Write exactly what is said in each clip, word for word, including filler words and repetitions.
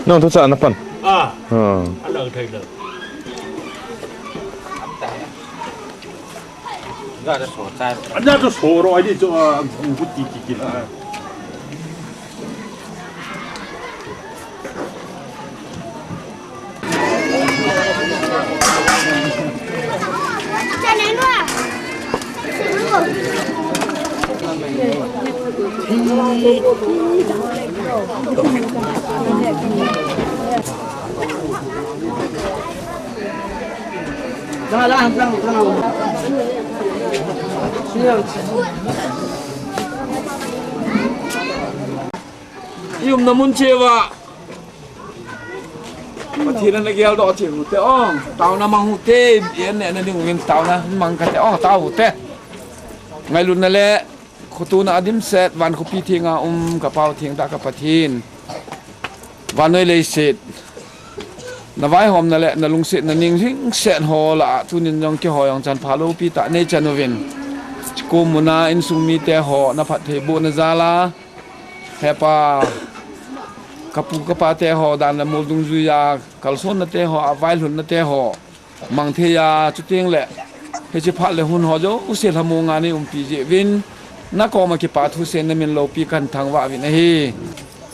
Nang thu cha na pan. Ah. Ah. Alang thai na. Anda tu soro aja tu, ah, buku tiki kila. I umna mun cheh uva Pathen in ana geldoh cheh u hite, o, taona mang u hite, i an nehna ding uvin taona mang u hite, o, tao u hite. Ngailutna le khotona a dimset, van khopi thenga um, ka Pa u thengtah ka Pathen. Vannoi leiset na vaihomna le na lungsetna ning lhingset ho lah a, tunin jong keiho jong chanpha loupi tah nei chan uvin. Chukhu muna insung mite ho na phattheibohna jal a, He Pa, ka pu ka pa te ho dan le mol dungjuia kalsonna te ho, a vailhunna te ho mang thei a, chuteng le hiche phat le hun ho jouse lhamon a nei umpi jeh uvin, na koma kipa thuseinan min loupi kahin thangvah uvin ahi.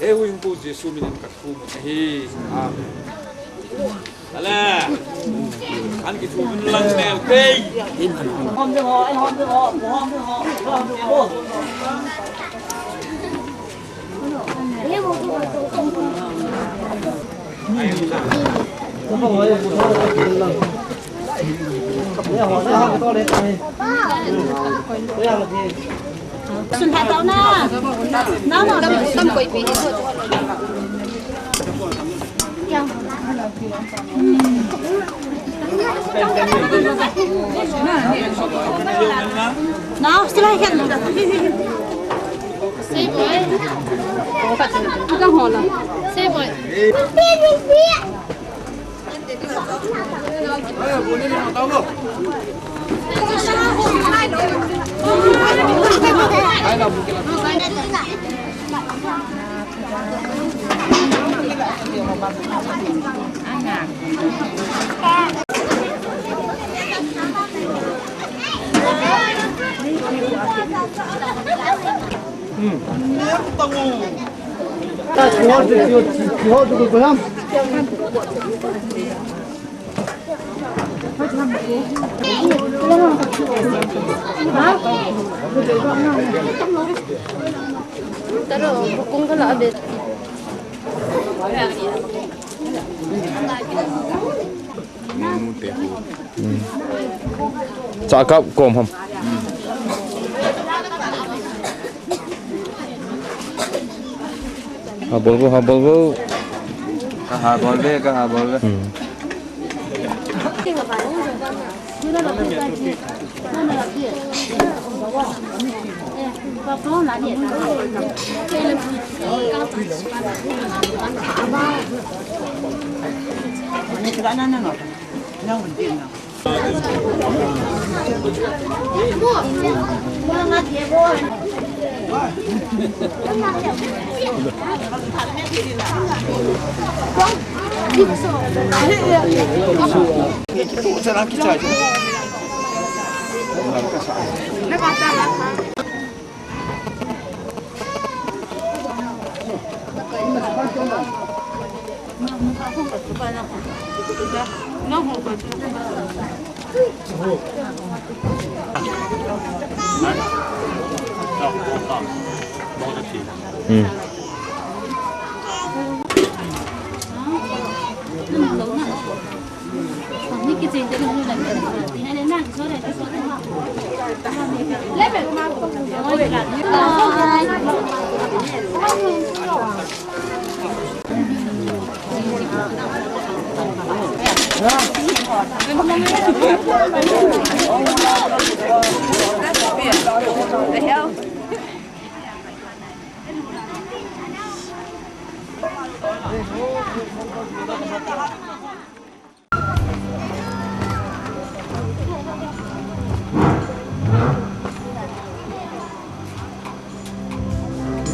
Ei Huhhingpu Jesu min in ka thum un ahi. Amen. Ale. An kithum un lang neo tei. Sun ha tao na. Na na. Na, sila hen. Sei boy. Ata hola. Sei boy. Taro, kung kala abet. Menu te hu. Hmm. Cha kap kom ham. Hmm. Ha bol vo, ha bol vo. Ka ha bol ve, ka ha bol ve. Hmm.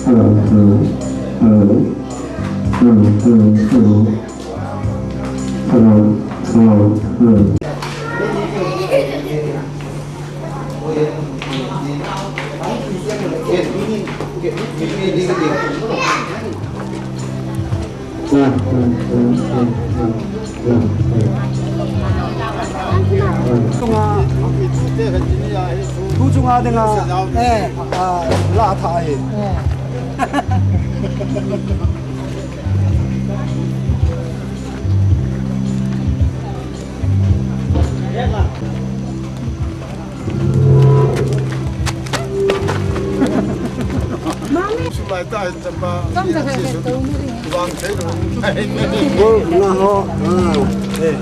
Hello, hello, hello. Hello, hello, hello. Hello, hello, hello. Chunga, tu chunga dinga, eh, ah, la tha hi. Mami. Sumai ta, chapa. Kam ta ka ka to ni. Vang thei lo. Go, na ho. Ah. Eh, eh.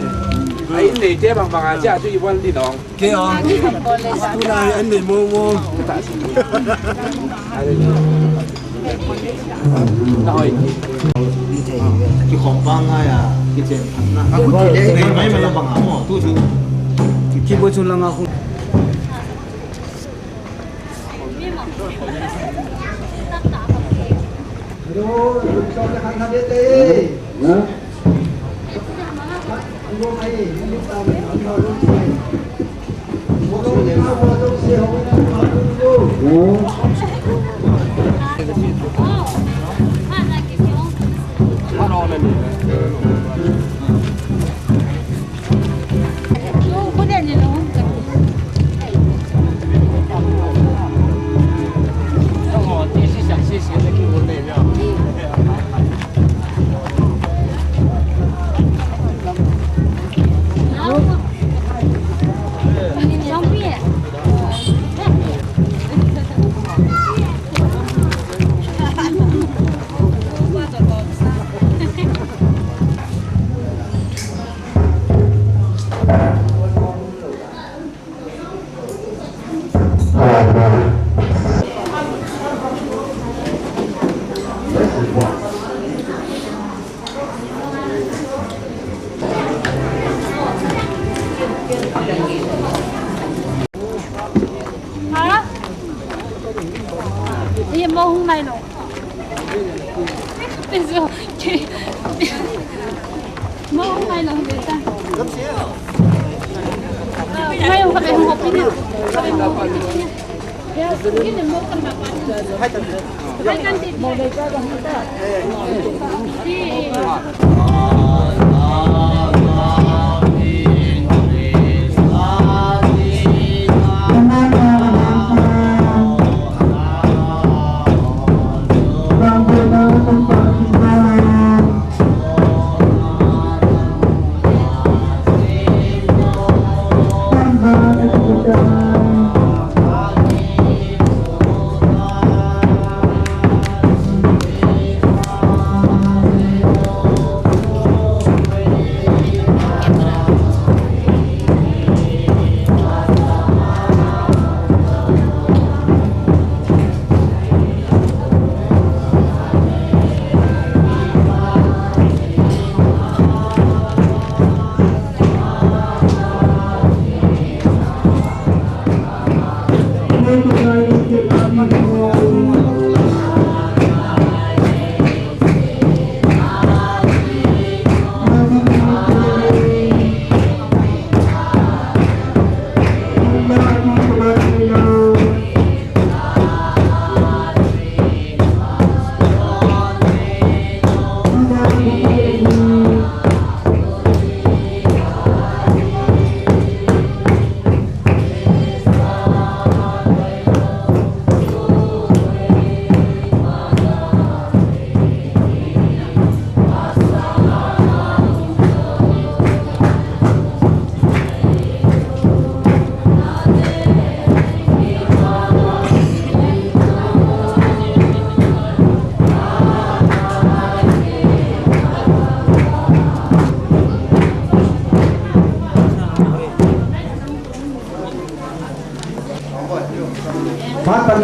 Ai, nei te bang bang a, cha chu i wan di nong. Ke o. Tu na ai nei mo mo. Ai. Kikhom pa ngai a, kichen na. Mai mai la bang a mo, tu chu. Kibo chu la nga khu. Ha? Ye mo hung mai no. Peso. Mo hung mai no beta. Mai hung ka be hung hopina.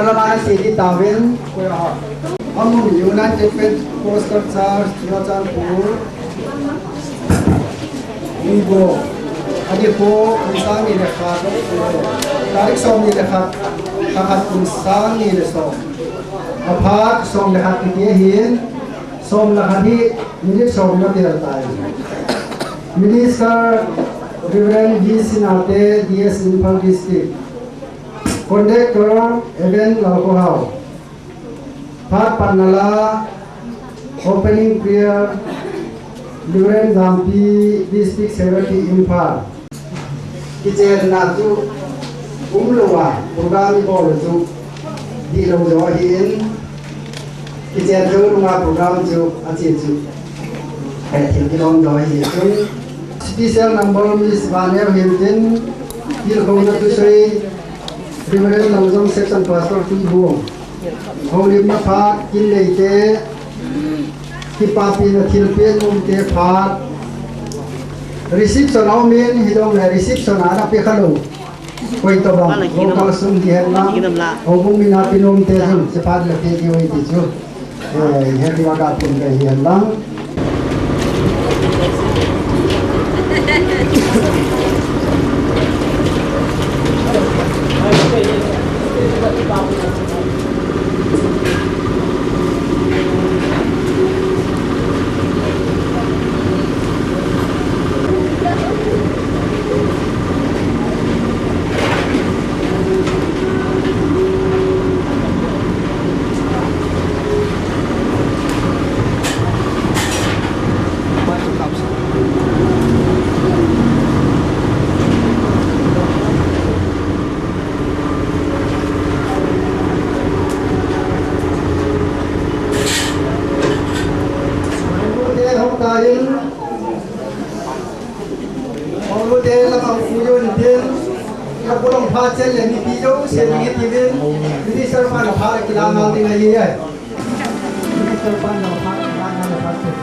Lamana sedi tauvin, amun United Pentecostal Church, Churachandpur, Vivo, ani ko, kum sang ni le khat, tarik som ni le khat, khat kum sang ni le som. Aphat som le khat kiti ahin, som le khat hi minute som na tel tai. Minister Reverend V Sinate, D S Imphal District. Conductor, Evan Lalkohao. Phat panna la, opening prayer, Reverend Zampi, District Secretary, Imphal. Kichenna chu umlou a, program ibol chu dihlou jo ahin. Kichen jou nunga program chu ache chu, eh, thil kilom jo ahi chun. Special number Miss Vanel Hemten, tilkhouna thusei, Reverend Lamjong Section Pastor Tuibuong. Houlimna phat, kin neite, kipapina thilpeh nomte phat. Reception a umin, hijongle reception a ana pe khalou. Koi tobang, local sum hihen lang, houbung mina pe nomte jong, hiche phat le pe diu ahi ti chu. Eh, hiche diu a kapun kahi hen lang. Houlute la kang puyon tin, la pulong pha chen le mipi jouse ding iti din, Minister pan la pha la kilang ngal ding ahi ai. Minister pan la pha la kilang ngal la pha chen.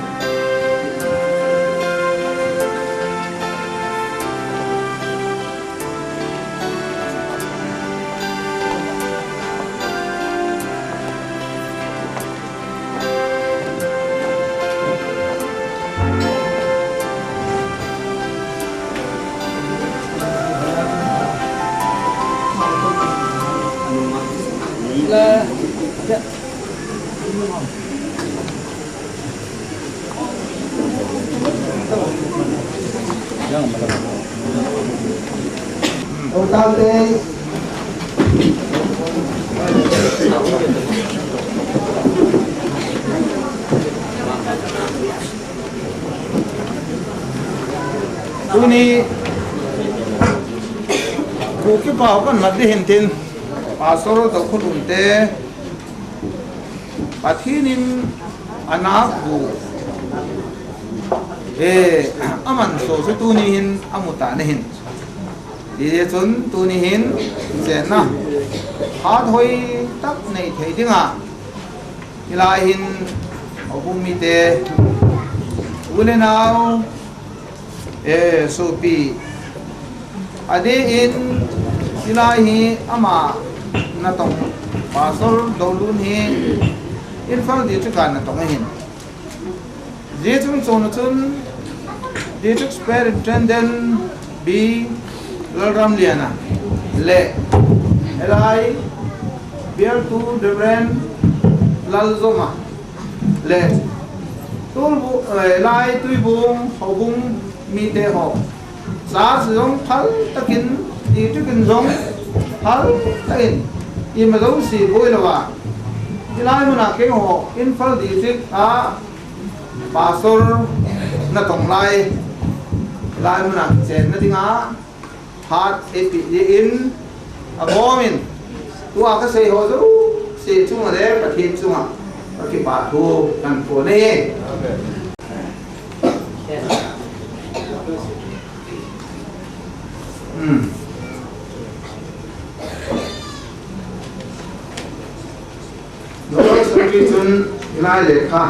Tuni Kuki pao kan mat ding hin tin, Pastor Dokhulun te, Pathen in anakbu, eh, aman soh chu tuni hin amu tan ahin. Hijeh chun tuni hin chenna phatthei tah nei thei dinga, hilai hin houbung mite, u le nao, eh, sopi, adeh in hilai hi ama natong, Pastor Dokhulun hi Imphal District a natong ahin. Hijeh chun chon chun District Superintendent B Lalramliana le L I Bial tu Reverend Laljoma le Tulbu, eh, L I Tuibung houbung mite ho. Sa jong phal takin, District in jong phal takin, ima jouse boi louva. Hilai muna keiho Imphal District a Pastor natong lai, lai muna kichenna dinga phat eipeh jeh in, abomin, tua kasei ho jouse chunga le Pathen chunga kakipah thu kahin phong e. Hmm. Local Secretary chun hilai lekha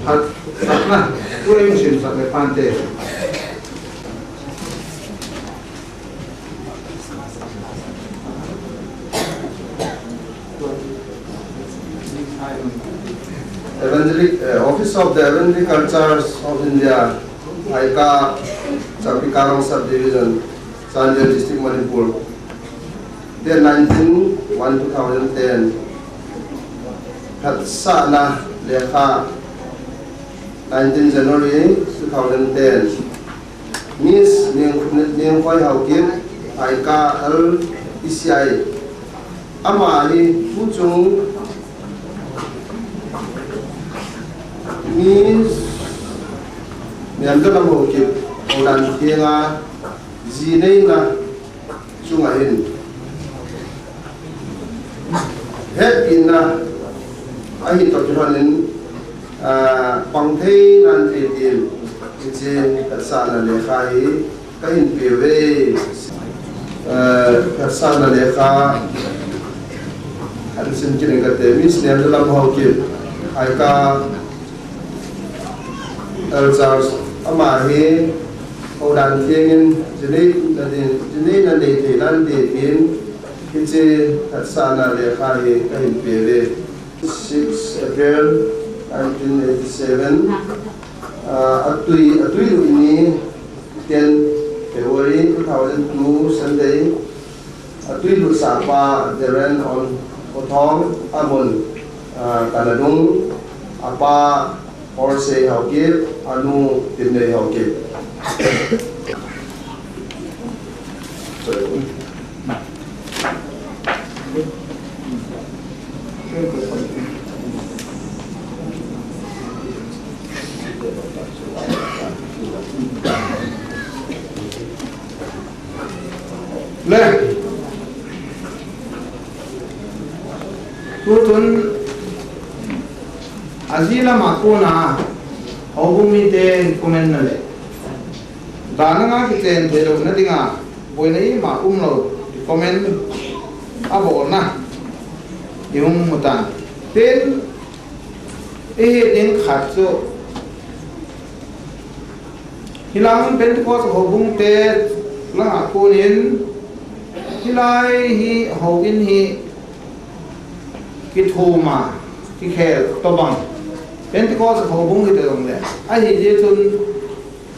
phat, phatna, tu em sin phat le pante. Eh, Office of the Heavenly Cultures of India, Phaika, Chakpikarong Subdivision, Chandel District, Manipur. Date nineteen one two thousand ten. Phatsahna lekha, nineteen January two thousand ten. Miss Niang-, Niangkhoi Haokip, Phaika L P C I. Ama hi tuchung Miss Niamdalam Haokip, Houdan Thenga, ji neina chunga hin hepina ahi toh kilhonin, ah, pang thei nante tin, hiche phatsahna lekha hi kahin peuve. Ah, phatsahna lekha kahin sim kit inge kati, Miss Niamdalam Haokip, Phaika L Charles, ama hi Houdan Thengin, ji neina nei, ji neina nei thei nante tin, hiche phatsahna lekha hi kahin peuve. Six April nineteen eighty-seven, ah, atui, atui lut ni ten February two thousand two, Sunday, atui lutsah pa Reverend Hon Kothong, amun, ah, Kanadung, apa Horsei Haokip, anu Timnei Haokip. Le. Tuchun aji lama kona houbung mite comment na le, dalhanga kichen theilou na dinga boina ima umlou comment abolna ihung mutan. Tin, ihet ding khat chu, hilang Pentecost houbung te langa konin, hilai hi houin hi kithum a, kikhel tobang Pentecost houbung hita jongle, ahijeh chun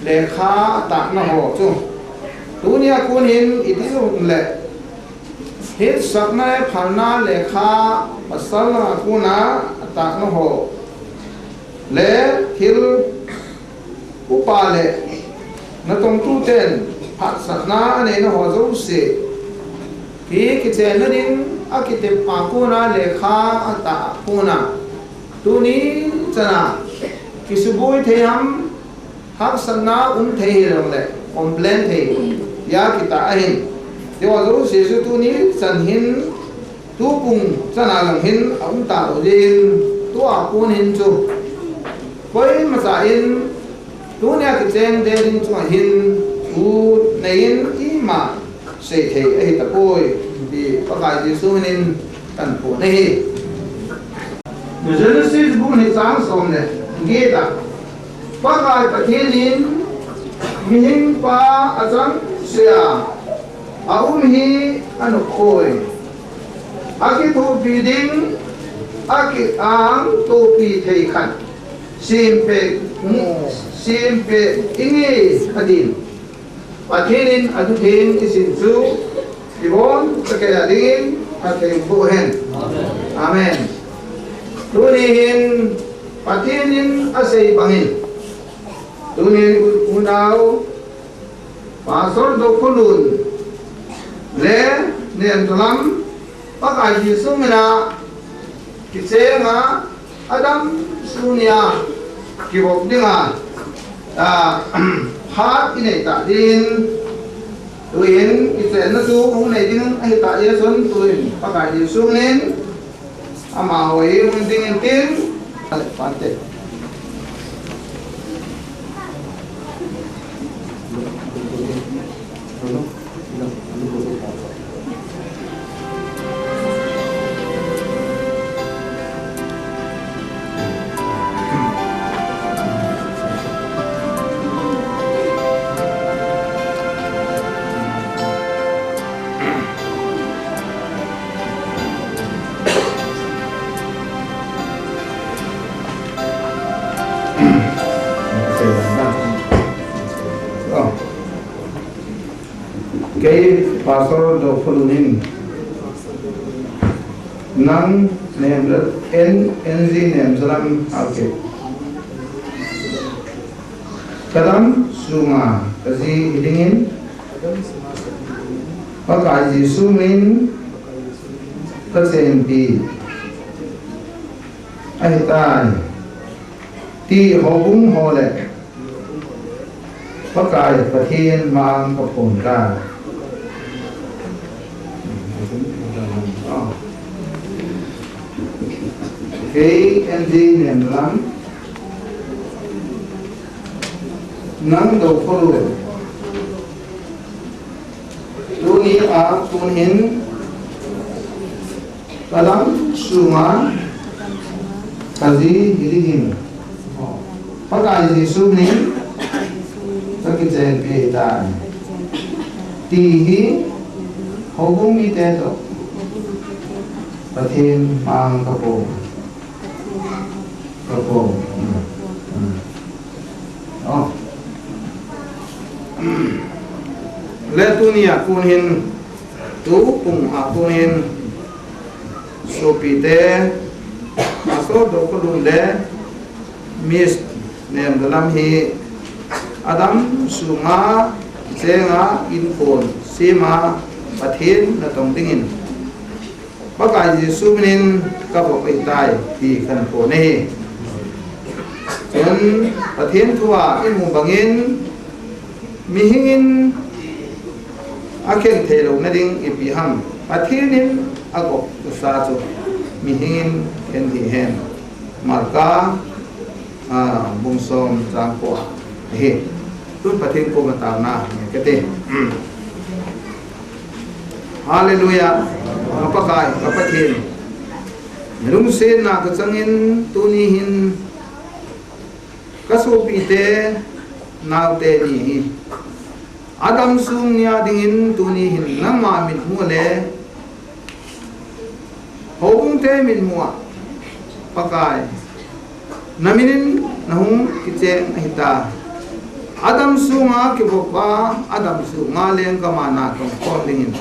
lekha atahna ho chu, tunia konin iti jongle, hetsahna le phalna lekha pasal langa kona atahna ho le thil upa le natongtuten phatsahna aneina ho jouse hi kichenna ding akitep a kona lekha atah a kona, tuni chana kisuboi thei ham, haksatna um thei hijongle complain thei tia kitah ahin. Tiho jouse chu tuni chan hin tupung chana jong hin aum talou jeh in, tua kon hin chu koimacha in tunia kicheng te ding chunga hin thu neiyin ima sei thei ahi tapoi, ti Pakai Jesu minin kahin phon ahi. Genesis bung ni chang som le get a, Pakai Pathen in mihing pa achangseh a aum hi anop poi. Akithopi ding, aki-angtopi thei khat sempeh, sempeh inge atin. Pathen in athutheng isim chu ibonchauva dingin phatthei boh hen. Amen. Tuni hin Pathen in asei bangin, tuni hin unau Pastor Dokholun le Niamdalam Pakai Jesu mina kichenga, adam sunia kivop dinga, ah, phat inei ta din, tuin kichenna chu hung nei ding ahi ta Jesu, tuin Pakai Jesu minin amaho hi hung dingin tin, pante. Kei Pastor Dokphalun in nang Nemla, N G Nemjalam Haokip. Kadam sunga kaji hiding in, Pakai Jesu min kachenpi ahitai, ti houbung ho le Pakai Pathen mang kaphon tai. Kei N G Nemjalam, nang Dokphalun, tunia kon hin kadam sunga kaji hiding in, Pakai Jesu min kakichenpi tai, ti hi houbung mite toh Pathen mang kaphon. Kaphon. Le tunia kon hin, tu puma kon hin, sopite, Pastor Dokphalun le Miss Nemjalam hi adam sunga chenga inkhon sema Pathen natong dingin Pakai Jesu minin kavop ahitai, ti kaphon ahi. Chun Pathen thua imu bangin, mihing in akhen theilouna ding ipi ham? Pathen in agop usa chu mihing in khen hihen. Marka, a, bung som chang ko ahi. Tun Pathen koma taona nge kati. Hallelujah. Ka Pakai, ka Pathen, nalungsetna kachangin tuni hin kasopite naote ni hi adam sung nia dingin tuni hin nangma mitmu le houbungte mitmu a, Pakai, naminin nahung kicheng ahita. Adam sunga kivopa, adam sunga lengkama natong khom dingin,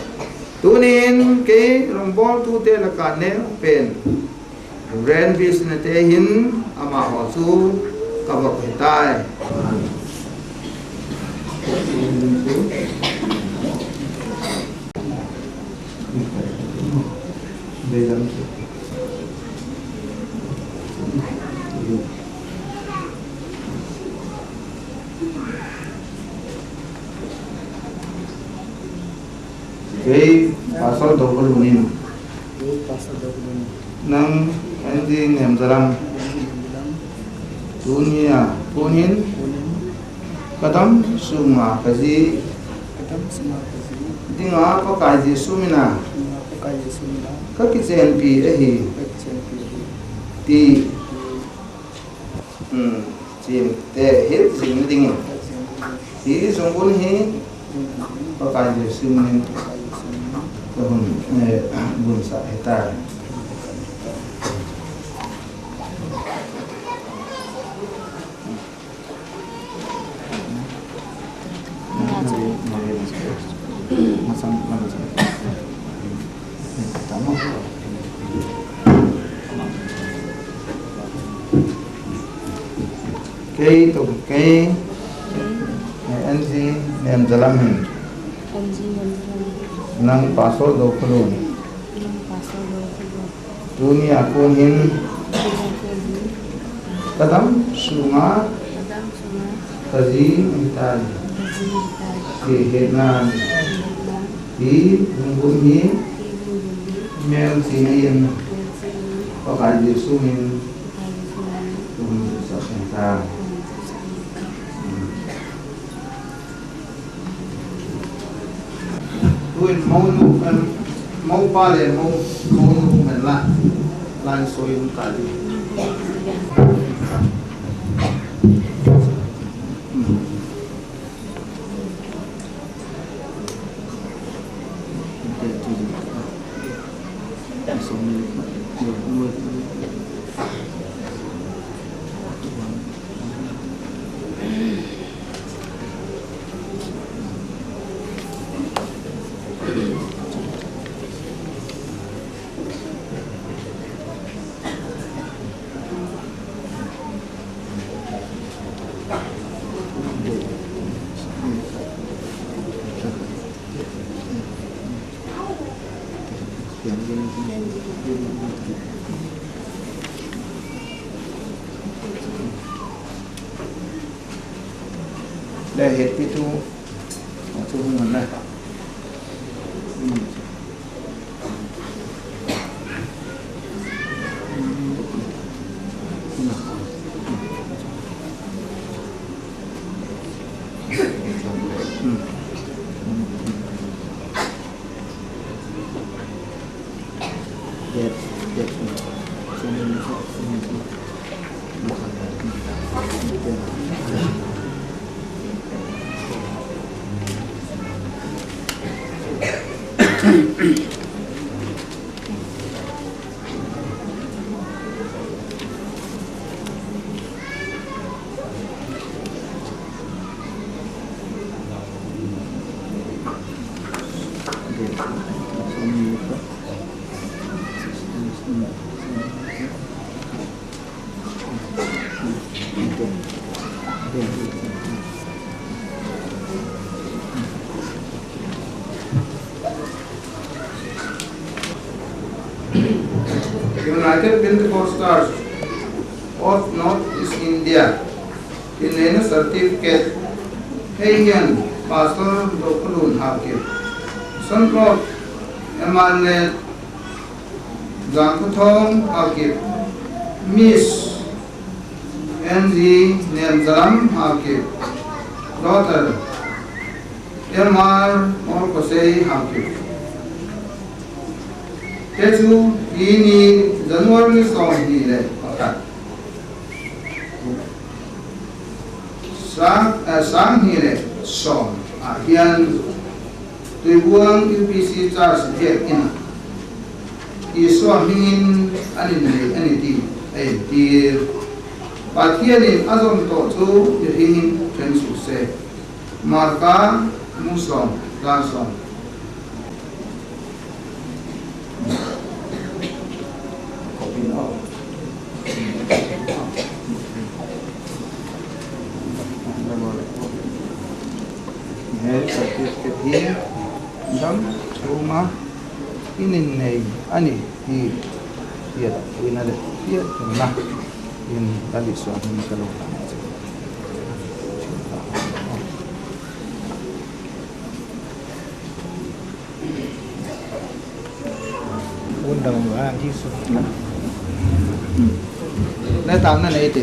tunin kei lungboltute laka neopen Reverend Bisnate hin amaho chu kavop ahitai. Kei Pastor Dokphalun in. Kei Pastor Dokphalun in. Nang N G Nemjalam. N G Nemjalam. Tunia kon hin. Kon hin. Kadam sunga kaji. Kadam sunga kaji. Dinga Pakai Jesu mina. Dinga Pakai Jesu mina. Kakichenpi ahi. Kakichenpi ahi. Ti. Hmm, chim te hi jing ding. Hi jong un hi Pakai Jesu min ka hun, eh, bun sa he ta. Kei toh kei, eh, N G Nemjalam hin. N G Nemjalam. Nang Pastor Dokphalun. Nang Pastor Dokphalun. Tunia kon hin. Tunia kon hin. Kadam sunga. Kadam sunga. Kaji ahitai. Kaji ahitai. Ti hetna. Ti hetna. Hi lungput hi. Hi lungput hi. Melchihna in. Melchihna in. Pakai Jesu min. Pakai Jesu min. Tum sa ahitai. Tum sa ahitai. Hmm. Tuin mounu, em, moupa le mou, mounu men la, line soi un kali. Le hetpi thu, thu hung na. United Pentecostals of North East India, Pinena Certificate, Heian Pastor Dokhalun Haokip, Son of Emmanuel Jangkhathong Haokip, Miss N G Nemzalam Haokip, Daughter M R Molkosei Haokip. Te chu hi ni January som ni le pakhat. Sang, eh, sang ni le som a hian Tuibuang U P C Church biak in a Isua hmingin an innei a ni ti a entir. Pathianin a zom tawh chu mihringin ṭhen suh se. Marka, mu sawm, tlan sawm. He certificate hi dam chunga in innei a ni ti, tia puina le tia chunga in Lal Isua hming ka lo tan. Undang ba, Jisu. Na tam na nei te.